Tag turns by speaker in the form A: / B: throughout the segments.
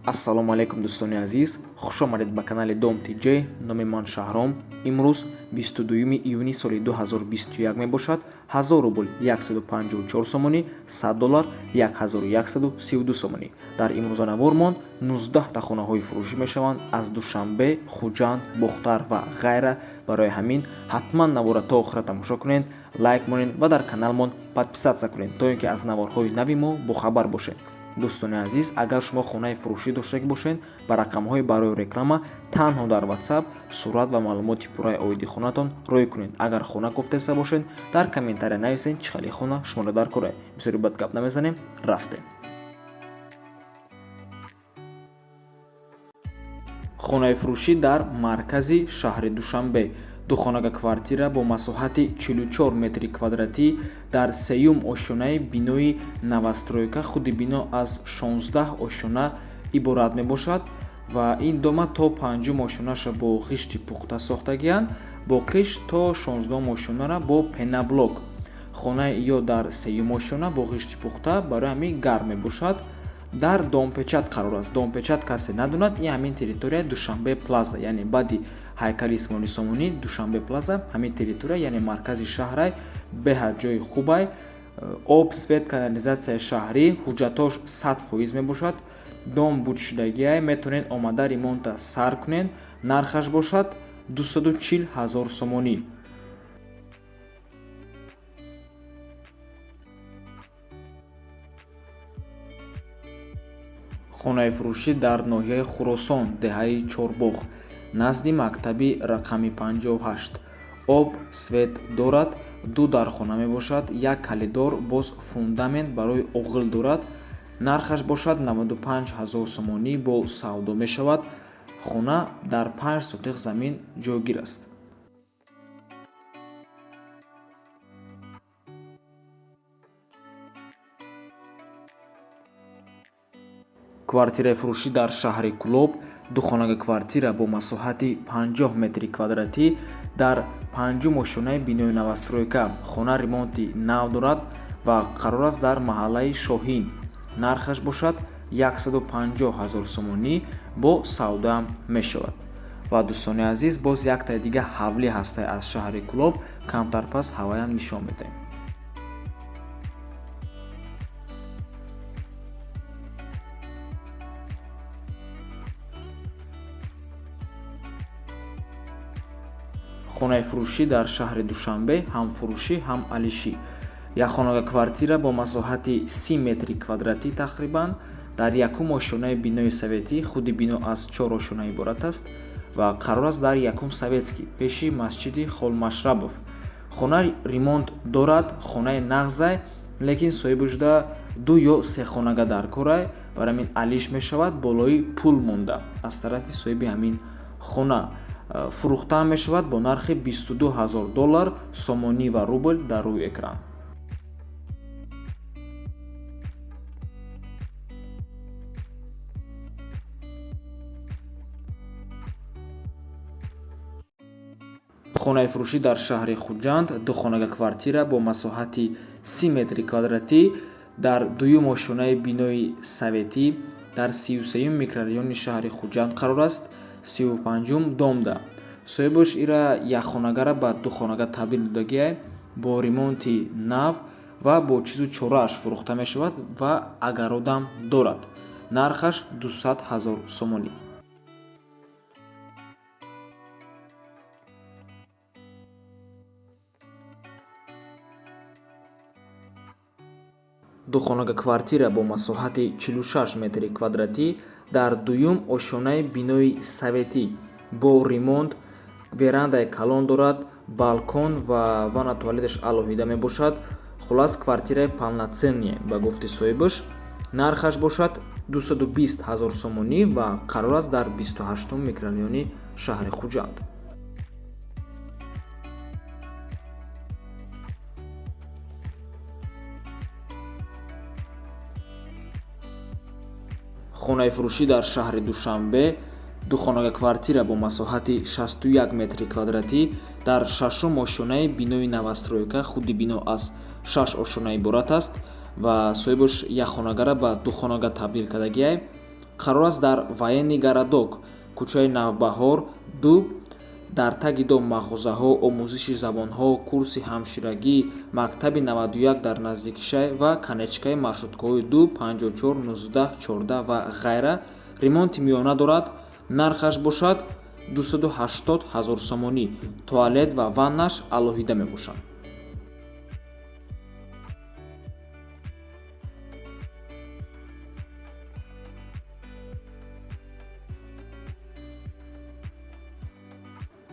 A: Ассалому алайкум, дӯстони азиз, хуш омадед ба канали Дом ТJ. Номи ман Шаҳром. Имрӯз 22 июни соли 2021 мебошад. 1000 рубл 154 сомонӣ, 100 доллар 1132 сомонӣ. Дар имрӯза навормон 19 та хонаҳои фурӯшӣ мешаванд аз Душанбе, Хуҷанд, Бохтар ва ғайра. Барои ҳамин ҳатман навора то охира тамошо кунед, лайк монед ва дар каналмон подписаться кунед, то ин ки аз наворҳои нави мо бохабар бошед. Дӯстони азиз, агар шумо хонаи фурӯшӣ доштагӣ бошед, ба рақамҳои барои реклама танҳо дар WhatsApp сурат ва маълумоти пурраи оиди хонатон рӯй кунед. Агар хона кофтеста бошед, дар комментария нависед, чӣ хели хона шуморо дар кора. Бисёри бад гап намезанем, рафтем. Хонаи фурӯшӣ дар маркази шаҳри Душанбе, духонага квартира бо масоҳати 44 метри квадратӣ дар сеюм ошёнаи бинои новостройка. Худи бино аз 16 ошёна иборат мебошад ва ин дома то панҷум ошёнаша бо ғишти пухта сохтагианд, боқиш то 16 ошёнара бо пеноблок. Хонаи ё дар сеюм ошёна бо ғишти пухта, барои ҳамин гарм мебошад. Дар Домпечат қарор аст. Домпечат касе надонад, ин ҳамин территорияи Душанбе Плаза, яъне баъди ҳайкали Исмоили Сомонӣ, Душанбе Плаза, ҳамин территория, яъне маркази шаҳрай. Беҳад ҷои хубай. Об, свет, канализатсияи шаҳрӣ, ҳуҷҷатош 100% мебошад. Дом бутшудагиай, метавонед омада ремонта сар кунед. Нархаш бошад 240 ҳазор сомонӣ. Хонаи фурӯшӣ дар ноҳияи Хуросон, деҳаи Чорбоғ, назди мактаби рақами 58. Об, свет дорад, ду дархона мебошад, як калидор, боз фундамент барои оғил дорад. Нархаш бошад 95 ҳазор сомонӣ, бо савдо мешавад. Хона дар 5 сотих замин ҷойгир аст. Квартираи фурӯшӣ дар шаҳри Кӯлоб, духонага квартира бо масоҳати 50 метри квадратӣ дар панҷум ошёнаи бинои новостройка. Хона ремонти нав дорад ва қарор аст дар маҳаллаи Шоҳин. Нархаш бошад 150 ҳазор сомонӣ, бо савдоам мешавад. Ва дӯстони азиз, боз яктаи дига ҳавлӣ ҳастай аз шаҳри Кӯлоб, камтар пас ҳаваям нишон медиҳем. Хонаи фурӯшӣ дар шаҳри Душанбе, ҳам фурӯшӣ, ҳам алишӣ. Якхонага квартира бо масоҳати 30 метри квадратӣ тақрибан дар якум ошёнаи бинои советӣ. Худи бино аз чор ошёна иборат аст ва қарор аст дар якум Советский, пеши масҷиди Холмашрабов. Хона ремонт дорад, хонаи нағзай, лекин соҳиби шуда ду ё се хонага дар корай, барои ҳамин алиш мешавад, болои пул монда аз тарафи соҳиби ҳамин хона. Фурӯхта мешавад бо нархи 22 ҳазор доллар. Сомонӣ ва рубл дар рӯи экран. Хонаи фурӯшӣ дар шаҳри Хуҷанд, духонага квартира бо масоҳати 30 метри квадратӣ дар дуюм ошёнаи бинои советӣ дар 33-юм микрорайони шаҳри Хуҷанд қарор аст, 35-ум домда. Соҳибаш ира якхонагара ба духонага табдил додагиай, бо ремонти нав ва бо чизу чорааш фурӯхта мешавад ва агародам дорад. Нархаш 200 ҳазор сомонӣ. Духонага квартира бо масоҳати 46 метри квадратӣ дар дуюм ошёнаи бинои советӣ бо ремонт, верандаи калон дорад, балкон ва ванна туалеташ алоҳида мебошад. Хулас, квартираи полноценная ба гуфти соҳибаш. Нархаш бошад 220 ҳазор сомонӣ ва қарор аст дар 28-ум микрорайони шаҳри Хуҷанд. Хонаи фурӯшӣ дар шаҳри Душанбе, духонага квартира бо масоҳати 61 метри квадратӣ дар шашум ошёнаи бинои новостройка. Худи бино аз шаш ошёна иборат аст ва соҳибаш якхонагара ба духонага табдил кардагиай. Қарор аст дар Военный городок, кӯчаи Навбаҳор 2, дар таги дом мағозаҳо, омӯзиши забонҳо, курси ҳамширагӣ, мактаби 91 дар наздикишай ва конечкаи маршруткаҳои 2, 54, 19, 14 ва ғайра. Ремонти миёна дорад, нархаш бошад 280 000 сомонӣ. Туалет ва ваннаш алоҳида мебошанд.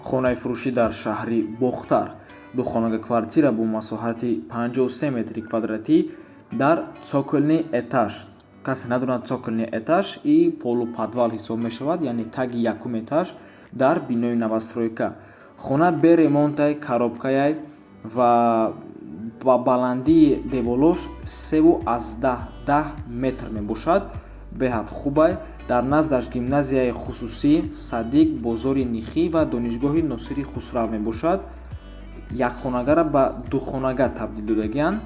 A: Хонаи фурӯшӣ дар шаҳри Бохтар. Духонага квартира бо масоҳати 53 метри квадратӣ дар цокольный этаж. Касе надонад, цокольный этаж и полуподвал ҳисоб мешавад, яъне таги якум этаж дар бинои новостройка. Хона бе ремонтай, коробкаяй ва ба баландии деволош 3,1 метр мебошад. Беҳад хубай. Дар наздаш гимназияи хусусӣ, садик, бозори Нихӣ ва донишгоҳи Носири Хусрав мебошад. Якхонагара ба духонага табдил додагианд.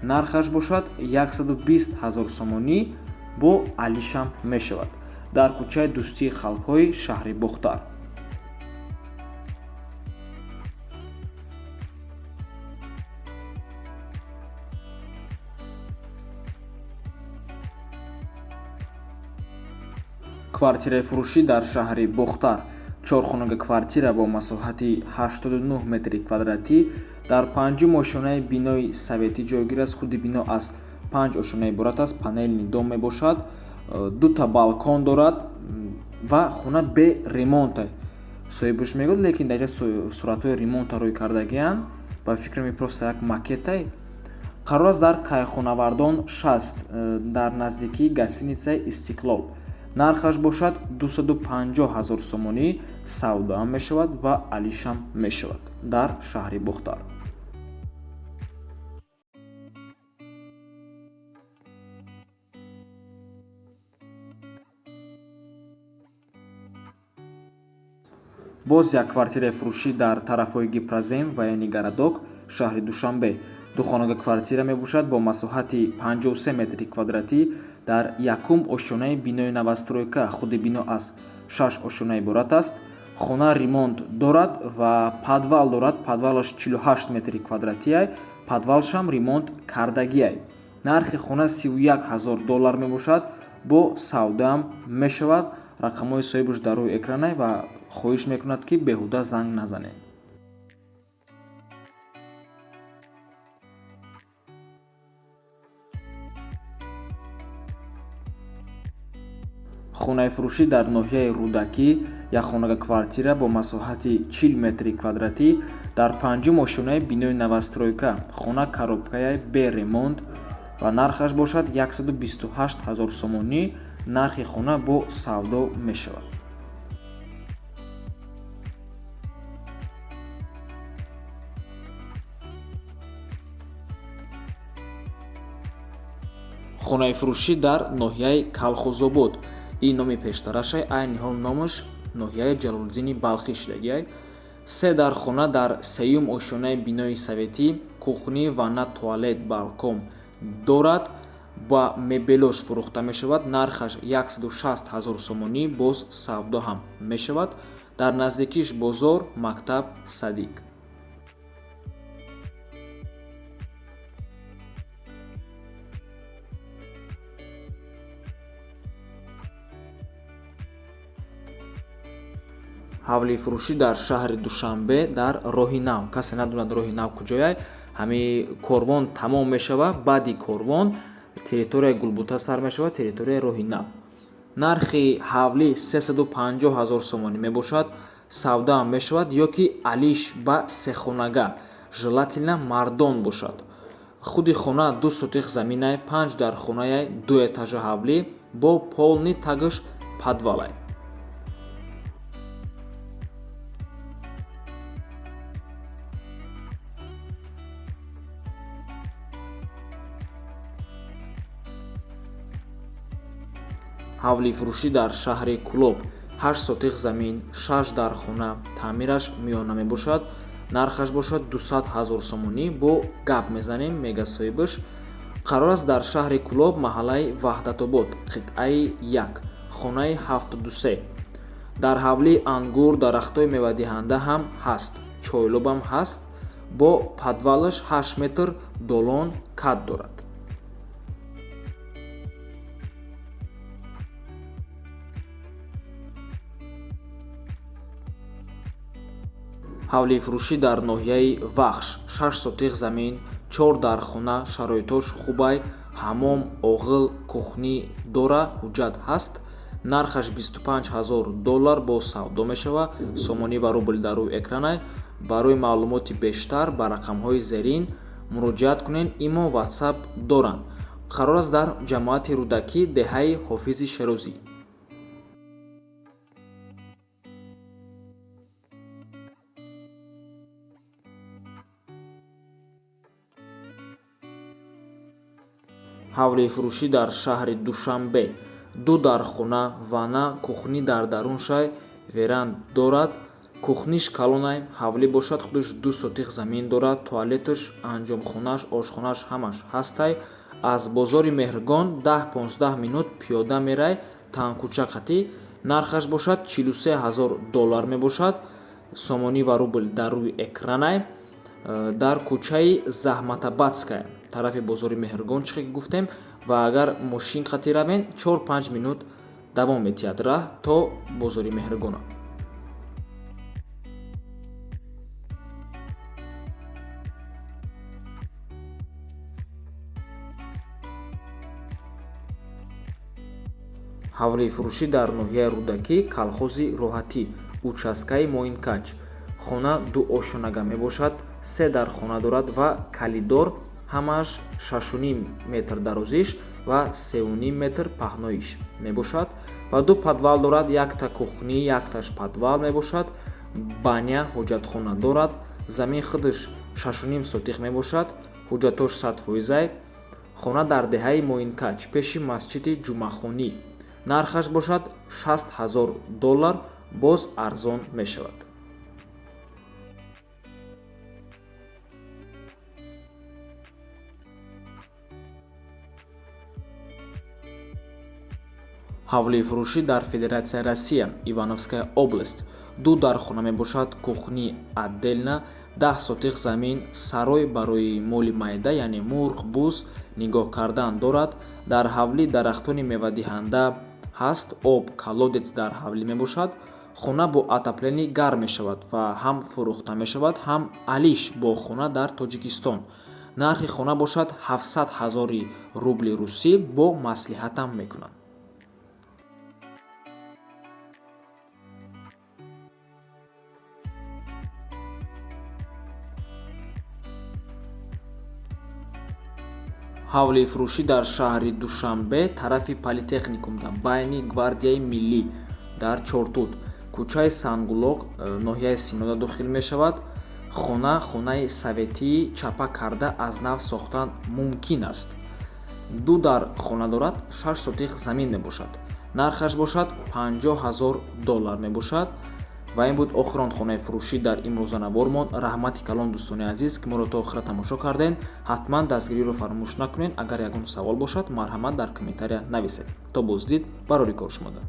A: Нархаш бошад 120 000 сомонӣ, бо алишам мешавад. Дар кӯчаи Дӯстии халқҳои шаҳри Бохтар. Квартираи фурӯшӣ дар шаҳри Бохтар. Чорхонага квартира бо масоҳати 89 метри квадратӣ дар панҷум ошёнаи бинои советӣ ҷойгир аст. Худи бино аз 5 ошёна иборат аст, панельный дом мебошад, дута балкон дорад ва хона бе ремонта. Соҳибаш мегӯяд, лекин дар инҷа суратҳои ремонта рӯй кардагианд. Ба фикрам, просто як макетай. Қарор аст дар Кайхонавардон 60, дар наздикии гостиницаи Истиқлол. Нархаш бошад 250 000 сомонӣ, савдоам мешавад ва алишам мешавад дар шаҳри Бохтар. Боз як квартираи фурӯшӣ дар тарафҳои Гипрозем, Военный городок, шаҳри Душанбе. Духонага квартира мебошад бо масоҳати 53 метри квадратӣ дар якум ошёнаи бинои новостройка. Худи бино аз 6 ошёна иборат аст. Хона ремонт дорад ва подвал дорад. Подвалаш 48 метри квадратиай, подвалшам ремонт кардагиай. Нархи хона 31 000 доллар мебошад, бо савдаам мешавад. Рақамҳои соҳибаш дар рӯи экранай ва хоҳиш мекунад, ки беҳуда занг назанед. Хонаи фурӯшӣ дар ноҳияи Рӯдакӣ. Якхонага квартира бо масоҳати 40 метри квадратӣ дар панҷум ошёнаи бинои новостройка. Хона коробкаяй, бе ремонт ва нархаш бошад 128 000 сомонӣ. Нархи хона бо савдо мешавад. Хонаи фурӯшӣ дар ноҳияи Калхозобод. Ин номи пештарашай, айни ҳол номаш ноҳияи Ҷалолиддини Балхӣ шудагиай. Се дар хона дар сеюм ошёнаи бинои советӣ, кухни, ванна, туалет, балкон дорад. Ба мебелош фурӯхта мешавад. Нархаш 160 000 сомонӣ, боз савдо ҳам мешавад. Дар наздикиш бозор, мактаб, садик. Ҳавлии фурӯшӣ дар шаҳри Душанбе дар Роҳи Нав. Касе надонад Роҳи Нав куҷояй, ҳами корвон тамом мешавад, баъди корвон территорияи Гулбута сар мешавад, территорияи Роҳи Нав. Нархи ҳавлӣ 350 000 сомонӣ мебошад, савдаам мешавад ё ки алиш ба сехонага, желательно мардон бошад. Худи хона 2 сотих заминай, 5 дар хонаяй, ду этажа ҳавлӣ бо полный тагаш подвалай. Ҳавлии фурӯшӣ дар шаҳри Кӯлоб. 8 сотих замин, 6 дар хона, таъмираш миёна мебошад. Нархаш бошад 200 000 сомонӣ, бо гап мезанем, мега соҳибаш. Қарор аст дар шаҳри Кӯлоб, маҳаллаи Ваҳдатобод, қитъаи 1. хонаи 73. Дар ҳавлии ангур, дарахтҳои мевадиҳанда ҳам ҳаст, чойлобам ҳаст, бо подвалаш 8 метр долон кат дорад. Ҳавлии фурӯшӣ дар ноҳияи Вахш, 6 сотих замин, 4 дархона, шароитош хубай, ҳамом, оғил, кухнӣ дора, ҳуҷҷат ҳаст. Нархаш $25,000 бо савдо мешавад. Сомонӣ ва рубл дар рӯи экранай. Барои маълумоти бештар ба рақамҳои зерин муроҷиат кунед. Имо, WhatsApp доранд. Қарор аст дар ҷамоати Рӯдакӣ, деҳаи Ҳофизи Шерозӣ. Ҳавлии фурӯшӣ дар шаҳри Душанбе, 2 дархона, ванна, кухнӣ дар даруншай, веранд дорад. Кухниш калонай, ҳавлӣ бошад худаш 2 сотих замин дорад, туалеташ, анҷомхонаш, ошхонаш ҳамаш ҳастай. Аз бозори Меҳргон 10-15 минут пиёда мерай танкуча қатӣ. Нархаш бошад $43,000 мебошад. Сомонӣ ва рубл дар рӯи экранай. Дар кӯчаи Заҳматабадская, тарафи бозори Меҳргон чӣ ки гуфтем, ва агар мошин қатӣ равен 4-5 минут давом метиҳад раҳ то бозори Меҳргона. Ҳавлии фурӯшӣ дар ноҳияи Рӯдакӣ, колхози Роҳатӣ, участкаи Моинкач. Хона 2 ошёнага мебошад, 3 дархона дорад ва калидор, ҳамааш 6.5 метр дарозиш ва 3.5 метр паҳноиш мебошад ва 2 подвал дорад, якта кухнӣ, якташ подвал мебошад, баня, ҳоҷатхона дорад. Замин худаш 6.5 сотих мебошад, ҳуҷҷатош 100%. Хона дар деҳаи Моинкач, пеши масҷиди Ҷумъахонӣ. Нархаш бошад $60,000, боз арзон мешавад. Ҳавлии фурӯшӣ дар Федератсияи Россия, Ивановская область. 2 дархона мебошад, кухни отдельно, 10 сотих замин, сарой барои моли майда, яъне мурғ, буз нигоҳ кардан дорад. Дар ҳавлӣ дарахтони мевадиҳанда ҳаст, об, колодец дар ҳавлӣ мебошад. Хона бо отопление гарм мешавад ва ҳам фурӯхта мешавад, ҳам алиш бо хона дар Тоҷикистон. Нархи хона бошад 700,000 рубли русӣ, бо маслиҳатам мекунанд. Ҳавлии фурӯшӣ дар шаҳри Душанбе, тарафи Политехникум, дар байни Гвардияи миллӣ, дар Чортут, кӯчаи Сангулоқ, ноҳияи Синода дохил мешавад. Хона хонаи советии чапа карда аз нав сохтан мумкин аст. 2 дар хона дорад, 6 сотих замин мебошад. Нархаш бошад $50,000 мебошад. Ва ин буд охирон хонаи фурӯшӣ дар имрӯза навормон. Раҳмати калон дӯстони азиз, ки моро то охира тамошо карден. Ҳатман дастгириро фаромӯш накунед. Агар ягон савол бошад, марҳамат дар комментария нависед. То боздид, барори кор шумода.